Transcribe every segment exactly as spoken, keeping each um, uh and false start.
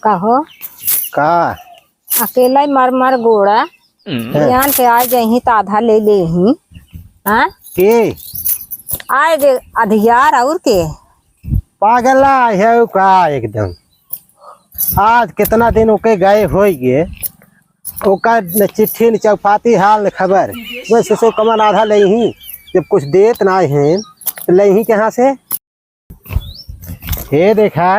कहो। का? अकेला ही मर मर गोड़ा। हैं? बिहान के आ जाइही त आधा ले लेही। हाँ? के? आए दे अधियार और के? पागला है का एकदम। आज कितना दिन ओके गए होइगे, ओका न चिट्ठी न चौपाती हाल न खबर। वैसे सो कमन आधा लेही, जब कुछ देत ना है तो लेही कहाँ से? ये देखा।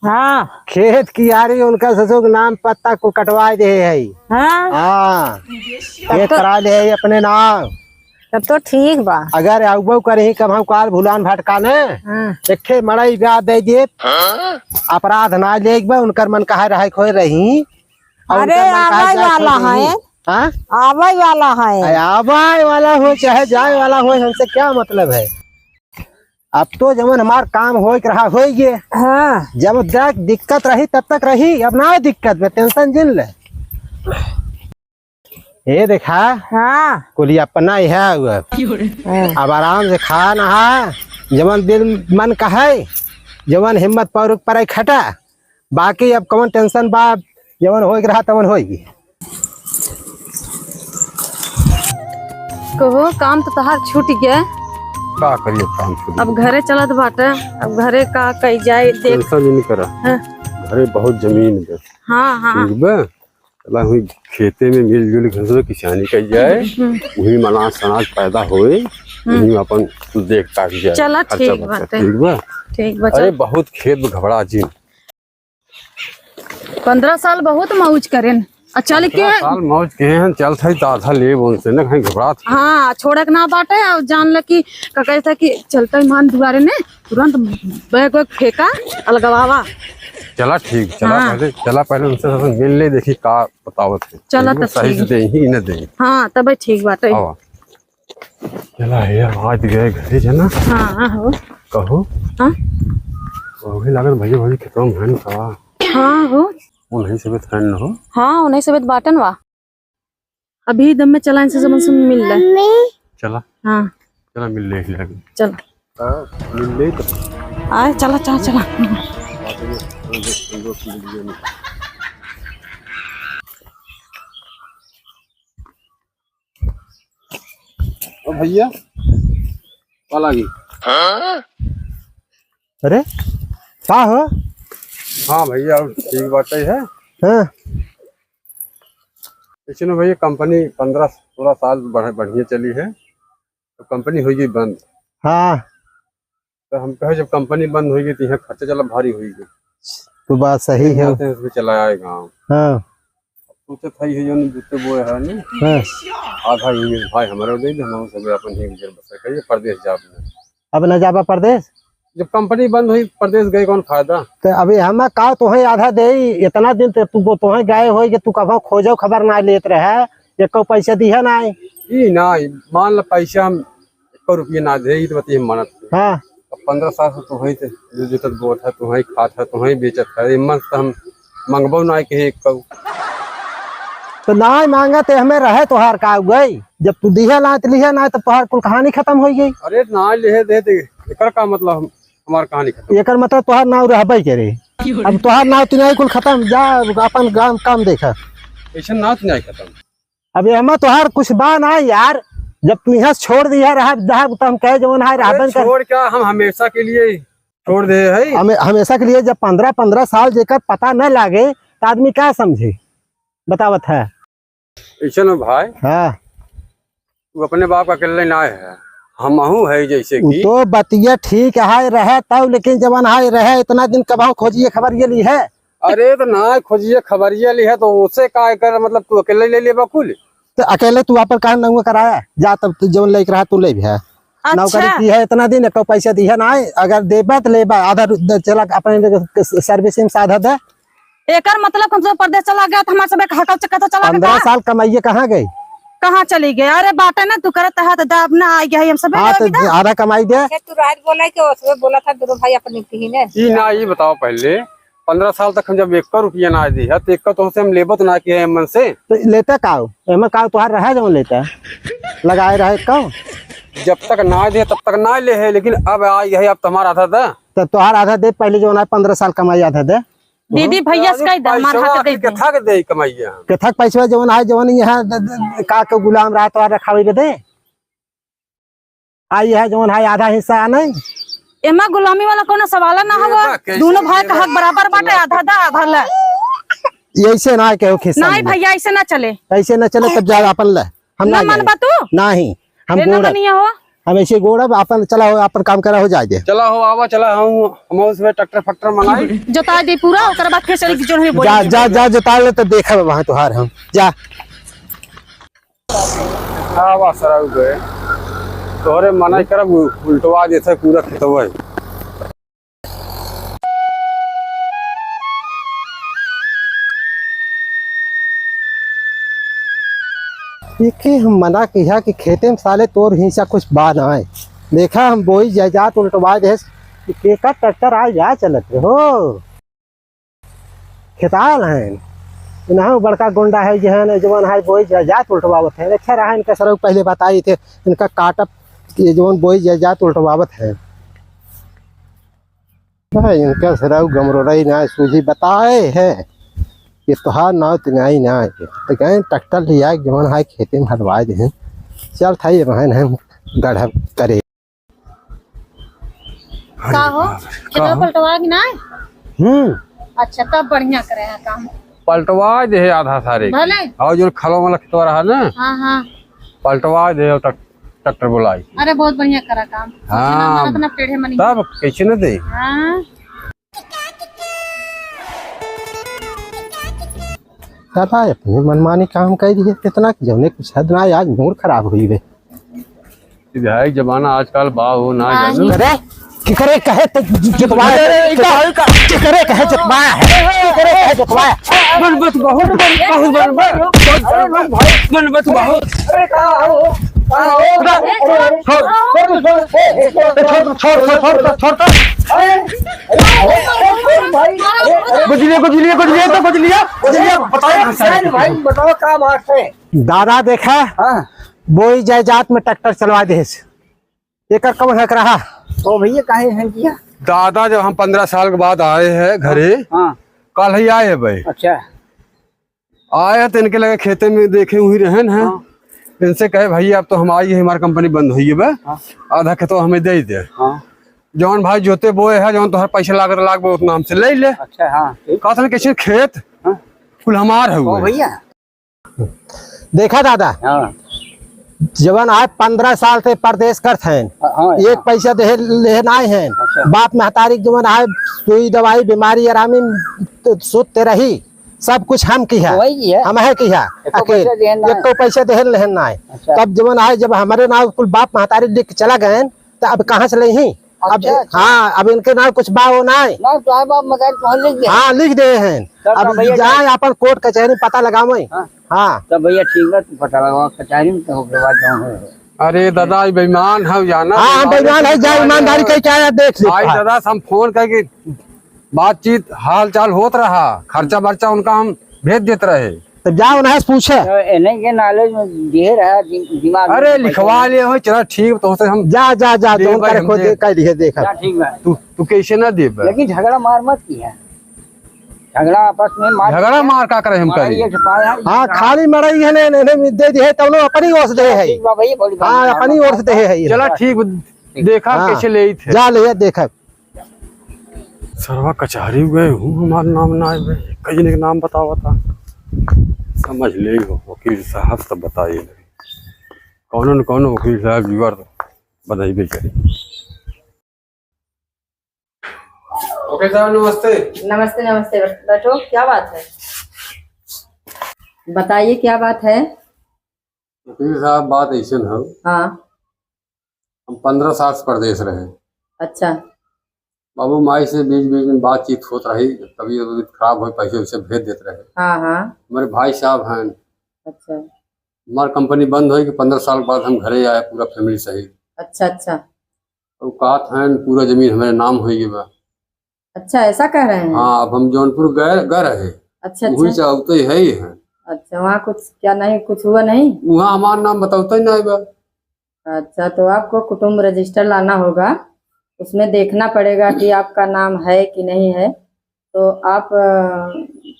हाँ। खेत कियारी उनका ससुर के नाम पत्ता को कटवाए दे है। हाँ। हाँ। तब ये तो करा ले है अपने नाम। तब तो ठीक बा। अगर आउबो करही कब हम काल भुलान भटकाने, हाँ। एक ठे मड़ई ब्याह दे दे। अपराध ना लेके बा, उनकर मन कहा रहे खोए रही। और अरे, उनकर मन कहा आवे जाए वाला खोए रही। है। हाँ? आवे वाला है। अरे, आवे वाला हो चाहे जाए वाला हो, हमसे क्या मतलब है? अब तो जवन हमार काम होए के रहा, होए गे। हाँ। जब तक दिक्कत रही, तब तक रही, अब ना दिक्कत में tension जिन ले। ये देखा, हाँ। कुली अपना ही है वो। हाँ। अब आराम से खा नहा, जवन दिल मन कहे, जवन हिम्मत पर पर खटा, बाकी अब कौन tension बा, जवन होए के रहा, तवन होए गे। कहो, काम तो तहार छूट गया। का करिए, काम छूट अब गया। घरे चलत बाटे, अब घरे का कही जाए, देख। Tension नहीं करा। हाँ। घरे बहुत जमीन बा। हाँ, हाँ। ठीक बा, चला हुई खेते में मिलजुल के सब किसानी कही जाए, हम्म। वही में अनाज सनाज पैदा होए, हम्म। वही में अपन देख ताक जाए, चला, खर्चा ठीक बर्चा, बाटे। ठीक बा? ठीक बा, अरे चल। बहुत खेत में घबरा जी। पन्द्रह साल बहुत मौज करेन। आ चल के पन्द्रह साल मौज के हैं, चल थाई तो आधा लेब उनसे, न कहीं घबरात है। हाँ, छोड़े के ना बाटे, और जान ले कि का कहता कि चलता ही मान दुआरे ने, तुरंत बैग वैग फेंका, अलगवावा। चला ठीक, चला हाँ। पहले, चला पहले उनसे सब मिल ले, देखी का बतावत है। चला ठीक बा, तब सही ठीक। से देही, न देही। हाँ, तब ठीक बाटे। आवा। चला, हे, आज गए घरे जना। हाँ, हो। कहो। हाँ? वही लागत भैया, भैया खेतवा में हन का? हाँ, हो। उन्हीं से भी friend हो। हाँ, उन्हीं से भी बाटन वा। अभी दम में चला, इनसे जमन से मिल ले। चला। हाँ। चला, मिल ले, ले। चला। हाँ, मिल ले तो। आए, चला, चला, चला। ओ भैया, वाला की। अरे, का हो? हाँ भैया, अब ठीक बात है। हाँ। ऐसे ना भैया, company पन्द्रह सोलह साल बढ़-, बढ़िया चली है, तो company होई गई बंद। हाँ। तो हम कहे, जब company बंद होई गई, तो यहाँ खर्चा चला भारी होई गई। तो बात सही है। आते हैं, उसमें चला आए गाँव। हाँ। सोचत है, ये जौन जूते बोए है ना, हाँ। आधा ही भाई हमारे दे दे, हम सब अपन ही गुजर बसर करिए, परदेस जाब ना। अब ना जाबा परदेस? जब company बंद हुई, परदेस गए कौन फायदा? तो अभी हम का तोहे आधा दे, इतना दिन ते तू तोहे गए होई कि तू कभो खोजो खबर ना लेत रहे, एको पैसा दिया ना। ई ना, मान ला पैसा हम एको रुपया ना दे, ई तो बतिया मानत है। हाँ। अब पन्द्रह साल से तोहे ते जो जोतत बोत है, तोहे खात है, तोहे बेचत है, ये मन से हम मंगबो ना के एक कऊ। तो ना मांगा ते हमें रहे तोहार का गई, जब तू दिहे ना तो लिहे ना तो तोहार कुल कहानी खत्म हो गई। अरे ना लिहे दे दे, एकर का मतलब हम, हमार कहानी खत्म? एकर मतलब तोहार नाव रहबे करे। अब तोहार नाव तिनाई कुल खत्म, जा अपन काम, काम देखा। ऐसा नाव तिनाई खत्म। अब एमा तोहार कुछ बा ना यार, जब तू यहाँ छोड़ दिया रहा, रहा तो हम कहे जवन है रहबे कर। छोड़ क्या, हम हमेशा के लिए छोड़ दे है। हमे-, हमेशा के लिए जब पन्द्रह, पन्द्रह साल जेकर पता न लागे, तो आदमी का समझे? बतावत है। ऐसे ना भाई। हाँ। तू अपने बाप का अकेले ना है, हमहू है जैसे उ कि। तो बतिया ठीक है, रहे तब, लेकिन जवन है रहे, इतना दिन कब खोजिए खबर ये ली है? अरे तो ना खोजिए खबरिया ली है तो उसे का कर, मतलब तू अकेले ले लेबा कुल? तो अकेले तू अपन काहे नौकरी कराया? जा तब तू जौन लेके रहा तू ले भी है। अच्छा। नौकरी की है इतना दिन, एको पैसा दी है ना, अगर देबा तो लेबा, आधा रु-, दे, चला अपने servicing से आधा दे। एकर मतलब हम सब परदेस चला गया तो हमार सब एक हकल चक्का तो चला गया। पन्द्रह साल कमाइए कहाँ गई? कहाँ चली गई? अरे बाटे ना तू करत है तो दाब ना आ गया है, हम सब हाँ, ले तो लेबा। आधा कमाई दे। अच्छा, तू रात बोला के उसमें बोला था दोनों भाई अपने की ही ने। ई ना, ई बताओ पहले, पन्द्रह साल तक हम जब एक रुपया ना दी है, तो एक तो से हम लेबत ना किए मन से। तो लेता का हो? एमे का हो, तोहार रहा जौन लेता है? लगाए रहे का हो? जब तक ना दे, तब तक ना ले है, लेकिन अब आ गया है, अब तुम्हारा आधा दे। तो तोहार आधा दे, पहले जो ना पन्द्रह साल कमाई आधा दे। दीदी भैया से कह दे, हमार पैसवा हाथ दे आखिर दे। केथा के दे कमैया? केथा के पैसवा जवन है, जवन यहाँ द-, द-, का के गुलाम रात वार रखावे के दे? आ यह जवन है आधा हिस्सा नहीं? एमा गुलामी वाला कोनो सवाल ना हवा। दोनों भाई का हक बराबर बाटे, आधा दा, आधा ला। ऐसे ना केहू खिस्सा नहीं मिले। भैया, ऐसे ना चले। ऐसे ना चले, तब जा अपन ले। हम ना ना मानबा तू? नहीं, हम फिर ना गोड़ब। मनिया हो? हम ऐसे गोड़ब, अपन चला हो, अपन काम करा हो जाए दे। चला हो, आवा, चला हो, हम उसमें ट्रैक्टर फैक्टर मंगाई। जोता दी पूरा, ओकर बाद फिर चली जोन हुई बोली। जा, जा, जा, जोता ले तो देखब वहाँ तोहार हम। जा। आवा सरऊ गए। तोहरे मना करब, उल्टवा देते पूरा खेतवा। एके हम मना किहा कि खेते में साले तोर हिस्सा कुछ बा नाय। देखा हम बोई जायदाद उलटवा देस कि केकर ट्रैक्टर आ जा चलत रहो। खेताल हैं। इनहु बड़का गुंडा है जहन जवन है बोई जायदाद उलटवावत है। अच्छा रहा इनका सरऊ पहले बताई थे, इनका काटब ये जवन बोई जायदाद उलटवावत है। है, इनका सरऊ गमरोड़ई ना सूझी बताए है कि तोहार नाव तिंगाई ना है। तो गए ट्रैक्टर लिया जवन है खेते में हलवाए दे। चल था ये बहन है गढ़ करे। का हो? अरे बाप रे, खेतवा का हो? पलटवा कि ना? हम्म। अच्छा, तब बढ़िया करे हैं काम। पलटवा दे है आधा सारे। भले। और जो खलो वाला खेतवा रहा ना, हाँ, हाँ। पलटवा दे है, ट्रैक-, ट्रैक्टर बुलाई। अरे, बहुत बढ़िया करा काम। हाँ। सोचे ना, मना तो ना टेढ़े मनी। तब कैसे न दे? हाँ। दादा, अपनी मनमानी काम कर दी है, इतना कि जौने कुछ हद ना, आज मूड खराब हुई बे। विधायक जमाना आजकल बा हो ना हाँ। जानू। अरे, केकरे कहे त जोतवा है? अरे, अरे, का है का? केकरे कहे जोतवा है? केकरे कहे जोतवा है? बनबत बहुत, बहुत बनबत, बहुत बनबत, बहुत। अरे, का हो? का हो? छोड़, छोड़, छोड़, छोड़, छोड़, छोड़। अरे, अरे, भाई, अरे, अरे। गुजलिया, गुजलिया, गुजलिया, तो गुजलिया, गुजलिया, बताओ, अरे, भाई, बताओ, का बात है? दादा देखा, हाँ। बोई जायदाद में ट्रैक्टर चलवा देस। एकर कवन हक रहा? ओ भैया, काहे हैं किया? दादा, जब हम पन्द्रह साल के बाद आए हैं घरे, हाँ। कल ही आए हैं भाई। अच्छा। आए हैं तो इनके लगे खेते में देखे हुई रहन हैं। हाँ। इनसे कहे, "भैया, अब तो हम आई है, हमारी कंपनी बंद हुई है बे। हाँ। आधा खेतवा हमें दे दे। हाँ। जौन भाई जोते बोए है, जौन तोहर पैसा लागत लागबे, उतना हमसे ले ले।" अच्छा, हाँ, ठीक। कहत हन, "कैसे खेत? हाँ। कुल हमार है ओ वो।" भैया। देखा दादा, हाँ। जवन आज पन्द्रह साल से परदेस करत हैं, हाँ, हाँ, एक हाँ। पैसा देहे, लेहे नाय हैं। अच्छा। बाप महतारी के जवन आज सुई दवाई, बीमारी, आरामी, सुत रही, सब कुछ हम किहा। वही है। हम है किहा, एको अकेल। पैसा देहे नाय। एको पैसा देहे लेहे नाय। अच्छा। तब जवन आज जब हमरे नाव कुल बाप महतारी लिख के चला गए, तो अब कहाँ से लेही? अब अच्छा, अच्छा। हाँ, अब इनके नाम कुछ बा वो नाय। ना, तो आप, आप मकान कहाँ लिख दे? हाँ, लिख दे हैं। तब अब ना भैया जाए जाए। अपन कोर्ट कचहरी पता लगावे। हाँ। हाँ। तब भैया ठीक बा, तू पता लगावा कचहरी में, तो ओकरे बाद जाओ। अरे दादा, ई बेईमान है जाना, हाँ, हम बेईमान बेईमान है, है, जा ईमानदारी कह के आया, देख ले। आई हाँ। दादा, हम फोन करके बातचीत हाल चाल होत रहा, खर्चा बर्चा उनका हम भेज देत रहे। तब जा उन्हें से पूछे। तो इन्हें के knowledge में दिए रहा दि-, दिमाग में अरे, पैसा लिखवा नहीं। ले हो, चला ठीक, तो से हम जा, जा, जा, दे तो भाई, उनकर हम खोज दे। दे, कह दिए, देखा। जा, ठीक बा। तू, तू कैसे ना देबे? लेकिन झगड़ा मार मत किया। झगड़ा आपस में मार झगड़ा किया। मार का करे हम मार करी? ये छुपा यार, हाँ, ये खाली मड़ई है ने, ने, ने दे दिए, तब लोग अपनी ओर से दे है। ठीक बा भाई, बड़ी हाँ, बात। अपनी ओर से दे है ये। चला ठीक, देखा हाँ, कैसे ले थे। जा ले, देखा। सरवा कचहरी गए हूँ, हमार नाम ना आवे, कई जने के नाम बतावा था, समझ ले हो, वकील साहब सब बताइए, कौनो न कौनो वकील साहब जुगाड़ तो बताइबे करे। वकील साहब नमस्ते। नमस्ते, नमस्ते, बैठ-, बैठो, क्या बात है? बताइए, क्या बात है? वकील साहब, बात ऐसे न हो। हाँ। हम पन्द्रह साल से परदेस रहे। अच्छा। बाबू माई से बीच बीच में बातचीत होत रही, तबीयत वबीयत खराब होई, पैसे वैसे भेज देत रहे। हाँ, हाँ। हमारे भाई साहब हैं। अच्छा। हमार कंपनी बंद होई कि पन्द्रह साल बाद हम घरे आए, पूरा family सहित। अच्छा, अच्छा। और कहत हैं, पूरा जमीन हमारे नाम होई गई बा। अच्छा, ऐसा कह रहे हैं? हाँ, अब हम जौनपुर गए, गए रहे। अच्छा, वहीं अच्छा। से अब तो यही है। अच्छा, वहाँ कुछ क्या नहीं, कुछ हुआ नहीं? वहाँ हमार नाम बतावता ही नहीं बा। अच्छा, तो आपको कुटुंब रजिस्टर लाना होगा, उसमें देखना पड़ेगा कि आपका नाम है कि नहीं है। तो आप, अ,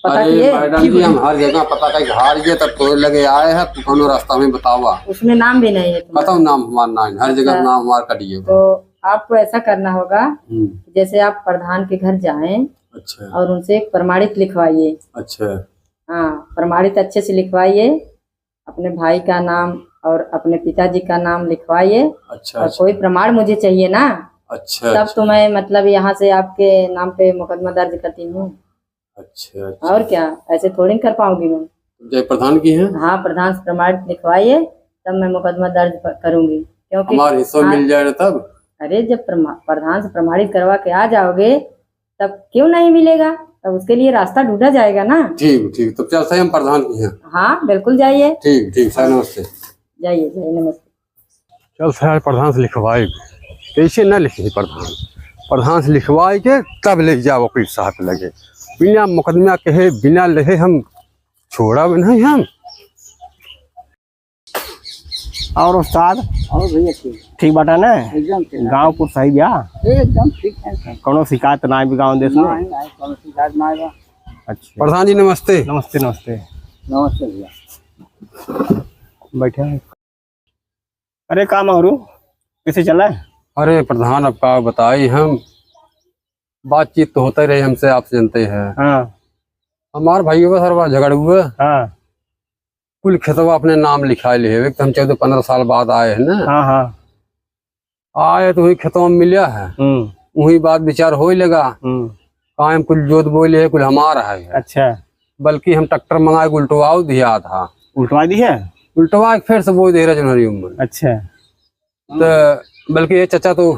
पता अरे किए? मैडम जी, हम हर जगह पता कई, हार गए, तब तोरे लगे आए हैं, तू कौनो रास्ता में बतावा। उसमें नाम भी नहीं है तुम्हारा। कतौ नाम हमार नाहीं, हर जगह अच्छा। नाम हमार कटिए। तो आपको ऐसा करना होगा, हम्म। जैसे आप प्रधान के घर जाएं अच्छा। और उनसे एक प्रमाणित लिखवाइए। अच्छा। हाँ, प्रमाणित अच्छे से लिखवाइए, अपने भाई का नाम और अपने पिताजी का नाम लिखवाइए। अच्छा, और अच्छा। कोई प्रमाण मुझे चाहिए ना, अच्छा, तब अच्छा। तो मैं, मतलब, यहाँ से आपके नाम पे मुकदमा दर्ज करती हूँ। अच्छा, अच्छा। और क्या, ऐसे थोड़ी न कर पाऊंगी मैं। जय प्रधान की है? हाँ, प्रधान से प्रमाणित लिखवाइए, तब मैं मुकदमा दर्ज प-, करूंगी, क्योंकि हमार हिस्सा हाँ। मिल जाए ना तब। अरे, जब प्रमा-, प्रधान से प्रमाणित करवा के आ जाओगे, तब क्यों नहीं मिलेगा? तब उसके लिए रास्ता ढूंढा जाएगा ना। ठीक, ठीक। तब चलते हैं हम प्रधान के यहाँ। हाँ, बिल्कुल जाइए। ठीक, ठीक। सर, नमस्ते। जाइए, जाइए, नमस्ते। चल सर, प्रधान से लिखवाई। कैसे न लिखी प्रधान? प्रधान से लिखवाई के तब ले जाओ वकील साहब के लगे। बिना मुकदमा कहे, बिना लेहे हम छोड़ा भी नहीं हम। और उस्ताद? और भैया ठीक। ठीक बाटा ना? एकदम ठीक। गाँव कुल सही बा? एकदम ठीक है सर। कौनो शिकायत ना आए गाँव देश में? नहीं, नहीं, कौनो शिकायत ना आए। अच्छा। प्रधान जी नमस्ते। नमस्ते, नमस्ते। नमस्ते भैया। बैठे हैं। अरे का मारू, कैसे चला है? अरे प्रधान, अब का बताई हम, बातचीत तो होता ही रहे हमसे, आपसे जानते हैं। हाँ। हमार भाई बस हर बार झगड़ हुआ। हाँ। कुल खेतवा अपने नाम लिखाए लिहे, एक तो हम चौदह पन्द्रह साल बाद आए हैं ना। हाँ, हाँ। आए तो वही खेतवा में मिला है, हम्म। वही बात विचार होए लगा। हम्म। काहे हम कुल जोत बोए लिहे, कुल हमार है। अच्छा। बल्कि हम ट्रैक्टर मंगाए के उल्टवाओ दिया था। उल्टवा दी है? उल्टवा के फिर से बोए दे रहे जनवरी में। अच्छा। तो बल्कि ये चाचा तो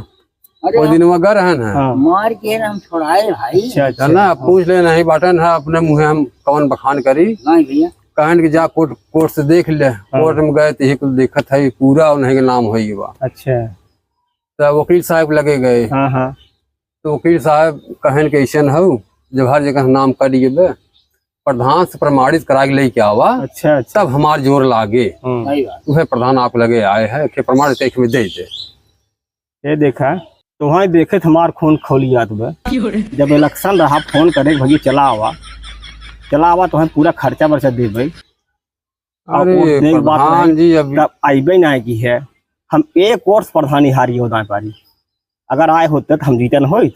अरे वो हम दिन में घर है ना। हाँ। मार के हम छोड़ाए भाई। अच्छा, अच्छा। है ना, पूछ ले नहीं बाटन है, अपने मुँहे हम कौन बखान करी। नहीं भैया। कहन कि जा कोर्ट, कोर्ट से देख ले। हाँ। कोर्ट में गए तो ये कुल देखत है, पूरा उन्हीं के नाम होई बा। अच्छा। तो वकील साहब लगे गए। हाँ, हाँ। तो वकील साहब कहन कि ऐसन हऊ, जब हर जगह नाम कट गए, प्रधान से प्रमाणित करा के लेके आवा, अच्छा, अच्छा। तब हमार जोर लागे। हम्म। सही बात। उहे प्रधान आप लगे आए हैं कि प्रमाणित एक में दे दे। ये देखा, तोहई देखे त हमार खून खौली जात बा। जब इलेक्शन रहा, फोन करे, "भैया चला आवा, चला आवा, तोहई पूरा खर्चा बर्चा देबे।" अब अरे, वोट देने के बाद प्रधान रहे, जी, अभी तब आइबे ना की है। हम एक वर्ष प्रधानी हारी हो दाएं पारी। अगर आए होते तो हम जीते न होइत।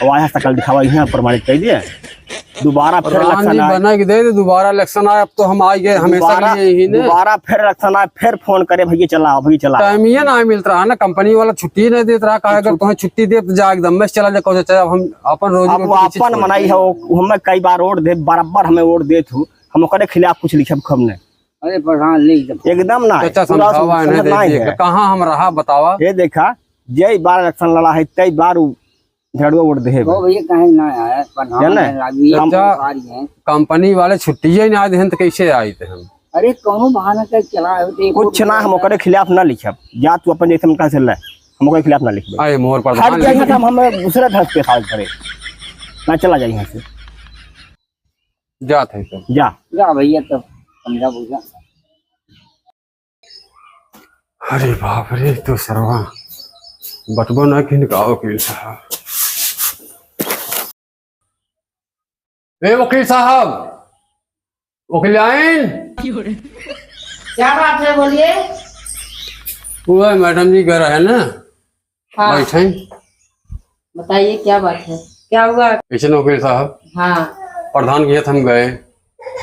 अब आया सकल दिखावा, यहाँ प्रमाणित कर दिए। दोबारा फिर प्रधान इलेक्शन जी आए। बना के दे दे, दोबारा इलेक्शन आए, अब तो हम आ गए, हमेशा के दोबारा, लिए यही ने। दोबारा फिर इलेक्शन आए, फिर फोन करे, "भैया चला आओ, भैया चला आओ।" टाइम ये ना मिलत रहा ना, कंपनी वाला छुट्टी नहीं देत रहा, कहा, "अगर छुट्टी तुम्हें छुट्टी दे तो जा एकदम, मैं चला जा, कौन सा चाहे, अब हम अपन रोजी अब वो रोटी पीछे अपन छोड़ बनाई के।" है, वो हमें कई बार वोट दे, बराबर हमें वोट देत हो, हम ओकरे खिलाफ कुछ लिखब खब नहीं। अरे प्रधान, लिख दे। एकदम ना है। चाचा, पूरा समझावा, समझ इन्हें दे ना दिए। है। कहाँ हम रहा, बतावा? ये देखा, जय बार इलेक्शन लड़ा है, तय बार उ झड़ुआ वोट देहे ओ बा। भैया, कहीं ना आया, प्रधान जान है, है, राजू, हम चाचा, व्यापारी हैं। कंपनी वाले छुट्टी ही ना देहन, तो कैसे आए थे हम? अरे, कौनो बहाना कर चला है, तो एक कुछ वोट ना, हम देता। ओकरे खिलाफ ना लिखब। जा तू अपन जैसे मन कहा से ले, हम ओकरे खिलाफ ना लिखबे। अरे, मोर प्रधान हट जाइए, लिख हम, हमें दूसरे घर पे साल करे। ना, चला जाइए यहाँ से। जात है तो। जा। जा भैया, तब समझा बुझा। अरे बाप रे, तो सरवा बटबो ना किन का वकील साहब। ए वकील साहब, वकील आइन। क्या बात है, बोलिए। वो है मैडम जी घर है ना, हाँ। बैठे। बताइए, क्या बात है, क्या हुआ? कैसे वकील साहब? हाँ। प्रधान के यहाँ हम गए।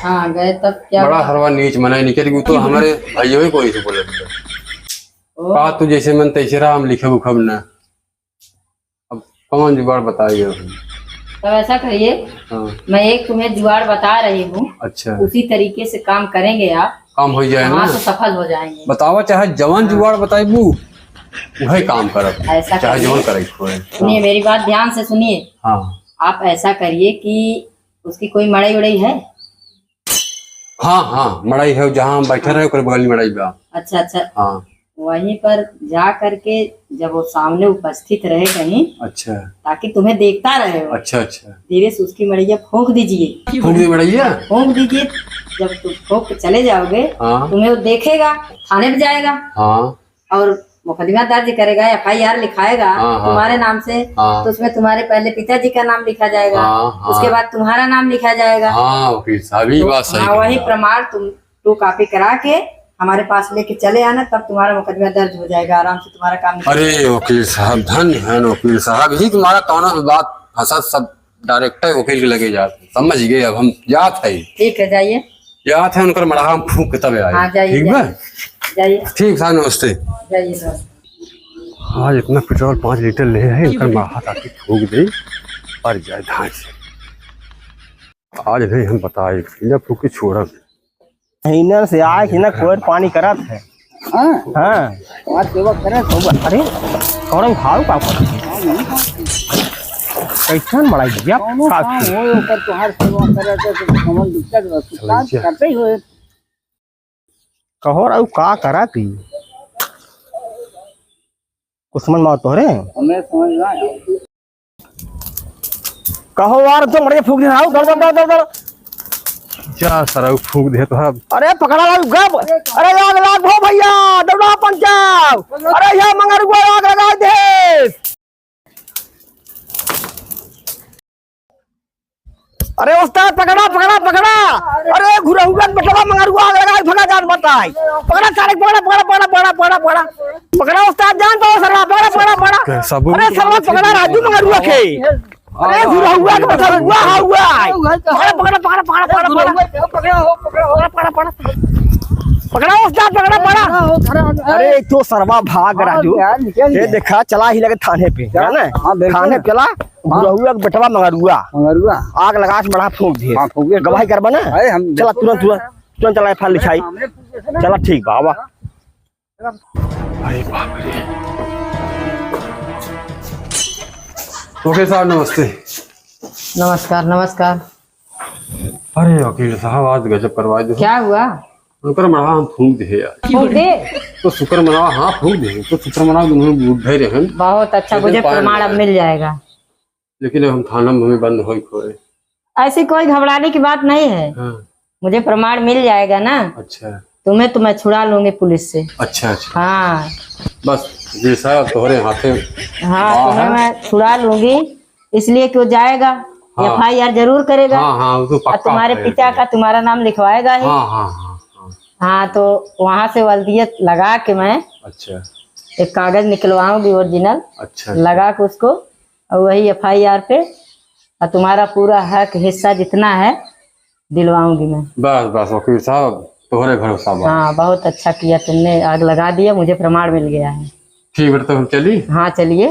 हाँ, गए, तब क्या बड़ा हुआ? सरवा नीच मनाई निकल गई, तो हमारे भाइयों ही कोई से बोले थे। ओ। कहा, "तू जैसे मन तैसे रहा, हम लिखे उखब ना।" अब कौन जुगाड़ बताइए हम? तब ऐसा करिए, हाँ। मैं एक तुम्हें जुगाड़ बता रही हूँ, अच्छा। उसी तरीके से काम करेंगे आप, काम हो जाए वहाँ ना। से सफल हो जाएंगे। बतावा, चाहे जवान हाँ। जुगाड़ बताइबू, वही काम करब, ऐसा चाहे करिए। जौन करे के होए। सुनिए, हाँ। मेरी बात ध्यान से सुनिए। हाँ। आप ऐसा करिए कि उसकी कोई मड़ई उड़ई है? हाँ, हाँ, मड़ई है, जहाँ हम बैठे रहे, ओकरे बगल में मड़ई बा। अच्छा, अच्छा। हाँ। वहीं पर जा करके जब वो सामने उपस्थित रहे कहीं, अच्छा। ताकि तुम्हें देखता रहे वो। अच्छा, अच्छा। धीरे से उसकी मड़ैया फूंक दीजिए। फूंक दी मड़ैया? फूंक दीजिए। जब तुम फूंक के चले जाओगे, हाँ। तुम्हें वो देखेगा, थाने पे जाएगा। हाँ। और मुकदमा दर्ज करेगा, एफ आई आर लिखाएगा हाँ, हाँ, तुम्हारे हाँ। नाम से, हाँ। तो उसमें तुम्हारे पहले पिताजी का नाम लिखा जाएगा, हाँ, हाँ। उसके बाद तुम्हारा नाम लिखा जाएगा। हाँ, वकील साहब, ये तो बात सही हाँ, कह वही रहे हो। प्रमाण तुम टू कॉपी करा के हमारे पास लेके चले आना, तब तुम्हारा मुकदमा दर्ज हो जाएगा, आराम से तुम्हारा काम निकल अरे जाएगा। वकील साहब, धन्य है वकील साहब, ही तुम्हारा कौनो भी बात फंसा, सब डायरेक्ट वकील के लगे जात है, समझ गए? अब हम जात है, ठीक है, जाइए। जात है, उनकर मड़हा हम फूंक के तबे आए। हाँ, जाइए, ठीक बा? जाइए। जाइए। ठीक साहब, नमस्ते। जाइए, नमस्ते। आज इतना पेट्रोल पाँच लीटर ले है, इनकर मड़हा ताकि फूंक दे और जाए धान से। आज नहीं हम बताए, इन्हें फूंक के छोड़ब। इन्हन से आए कि ना कोई पानी करत है। हाँ। हाँ। तुम्हार सेवा करे सब। अरे, कौन हाउ का करत है? हाँ, नहीं करत। कैसन बड़ा इज्जत कौनो का काम की? होए, ओकर तुम्हार सेवा करे तो, तो कौन दिक्कत बा? कुछ काम चलो, करते ही होए। कहो रहू का करत ही? कुछ समझ में आवत तोहरे? हमें समझ ना आया। कहो यार, तुम बढ़िया फूंक दे, आओ, दौड़, दौड़, दौड़, दौड़, दौड़। जा, सरऊ फूंक दे तो हम। अरे, पकड़ा लाओ, गब। अरे, आग लाग भो भैया, दौड़ा पंचाव। अरे, ये मंगरुआ आग लगा दे। अरे, उस्ताद, पकड़ा, पकड़ा, पकड़ा। अरे, घुरहुआ के बेटवा मंगरुआ आग लगा, भगा जान बताई। पकड़ा, सारे, पकड़ा, पकड़ा, पकड़ा। पकड़ा उस्ताद जान तो सरवा, पकड़ा, पकड़ा, पकड़ा। कैसा बोल अरे सरवा पकड़ा राजू मंगरुआ के। अरे घुरहुआ के बता हुआ, हुआ। पकड़ा, पकड़ा, पकड़ा, पकड़ा, पकड़ा, पकड़ा। पकड़ा, हो, पकड़ा, हो। पकड़ा, पकड़ा, पकड़ा। पकड़ा उस्ताद, पकड़ा, पकड़ा। पकड़ा, हो, खड़ा हो, खड़ा हो। अरे तो सरवा भाग हाँ, राजू। यार, निकल ये गया। देखा चला ही लगे थाने पे, चला, है ना? हाँ, बिल्कुल। थाने पे चला, हाँ। घुरहुआ के बेटवा मंगरुआ। मंगरुआ। आग लगा के मड़हा फूंक दिए। हाँ, फूंक दिए। गवाही करबा ना? अरे हम चला बिल्कुल तुरंत, तुरंत, तुरंत चला एफ आई आर लिखाई। सामने पूछे से ना। चला ठीक बा, आवा। अरे बाप रे। वकील साहब नमस्ते। नमस्कार, नमस्कार। अरे वकील साहब आज गजब करवा दे। क्या हुआ? उनकर मड़हा हम फूंक दे यार। फूंक दे? तो सुकर मनावा हाँ फूंक दे। तो सुकर मनावा दोनों बुढ़े रहन। बहुत अच्छा, लेकिन मुझे पान प्रमाण अब मिल जाएगा। लेकिन अब हम थाना में हमें बंद होई खोए। ऐसी कोई घबराने की बात नहीं है। हाँ। मुझे प्रमाण मिल जाएगा ना। अच्छा। तुम्हें तो मैं छुड़ा लूंगी पुलिस से। अच्छा, अच्छा। हाँ। बस, जैसा तोहरे हाथे हाँ, बा तुम्हें है। मैं छुड़ा लूंगी, इसलिए कि वो जाएगा, हाँ। एफ आई आर जरूर करेगा। हाँ, हाँ, वो तो और पक्का तुम्हारे है। पिता का तुम्हारा नाम लिखवाएगा ही। हाँ, हाँ, हाँ, हाँ। हाँ, तो वहाँ से वल्दियत लगा के मैं अच्छा। एक कागज निकलवाऊंगी ओरिजिनल, अच्छा, अच्छा। लगा के उसको और वही एफ आई आर पे, और तुम्हारा पूरा हक हिस्सा जितना है, दिलवाऊंगी मैं। बस, बस, वकील साहब, तोहरे भरोसा बा। हाँ, बहुत अच्छा किया तुमने, आग लगा दिया, मुझे प्रमाण मिल गया है। ठीक बेटा, तो हम चली? हाँ, चलिए।